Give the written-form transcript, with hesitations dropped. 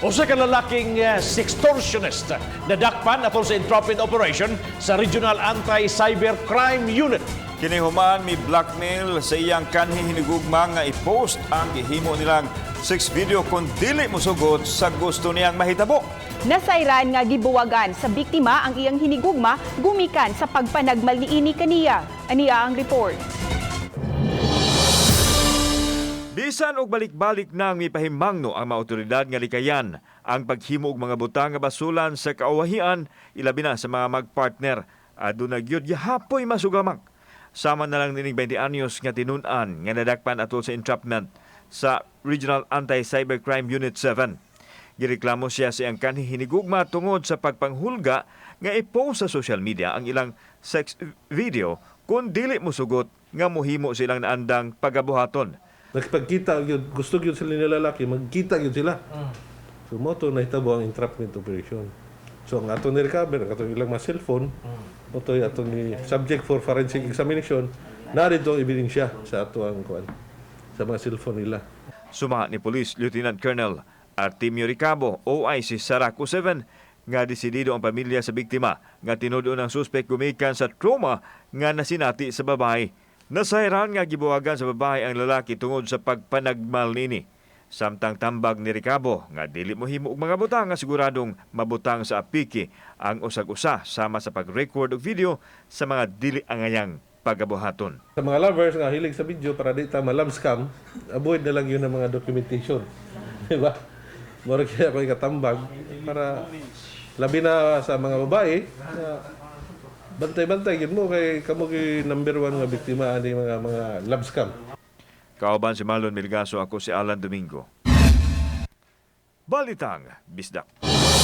Usa ka lalaking sextortionist nadakpan atol sa entrapment operation sa Regional Anti-Cybercrime Unit. Kini human mi blackmail sa iyang kanhi hinigugma nga i-post ang gihimo nilang sex video kung dili mosugot sa gusto niyang mahitabo. Nasayran nga gibuwagan sa biktima ang iyang hinigugma gumikan sa pagpanagmal niini kaniya. Ania ang report. Bisan og balik-balik nang mipahimangno ang mga otoridad nga likayan ang paghimo og mga butang nga basulan sa kauwahian, ilabi na sa mga magpartner, aduna gyud gihapoy masugamak. Sama na lang nining 20 anyos nga tinun-an nga nadakpan atol sa entrapment sa Regional Anti-Cybercrime Unit 7. Gireklamo siya sa iyang kanhi hinigugma tungod sa pagpanghulga nga i-post sa social media ang ilang sex video kung dili mosugot nga mohimo silang naandang pagabuhaton. Nakipagkita gyud, gusto gyud sila ni lalaki, magkita gyud sila. So mao to nahitabo ang entrapment operation. So ang atong ni-recover, ang atong ilang mga cellphone, mao to atong ni subject for forensic examination, narito ang ebidensya sa ato ang kuan sa mga cellphone nila. Suma ni Police Lieutenant Colonel Artemio Ricabo, OIC Saraco 7, nga desidido ang pamilya sa biktima nga tinud-on ang suspek gumikan sa trauma nga nasinati sa babae. Nasayran nga gibuwagan sa babae ang lalaki tungod sa pagpanagmal nini. Samtang tambag ni Ricabo nga dili mohimo og mga butang nga siguradong mabutang sa apiki ang usag-usa, sama sa pag-record og video sa mga dili angayang pagabuhaton. Sa mga lovers nga hilig sa video, para di ta ma-love scam, avoid na lang yun ang mga documentation. Di ba? Mura kaya ako ikatambag para labi na sa mga babae na bantay-bantay gid mo kay kamo gyud number one nga biktima ani mga love scam. Kauban si Marlon Milgaso, ako si Alan Domingo. Balitang Bisdak.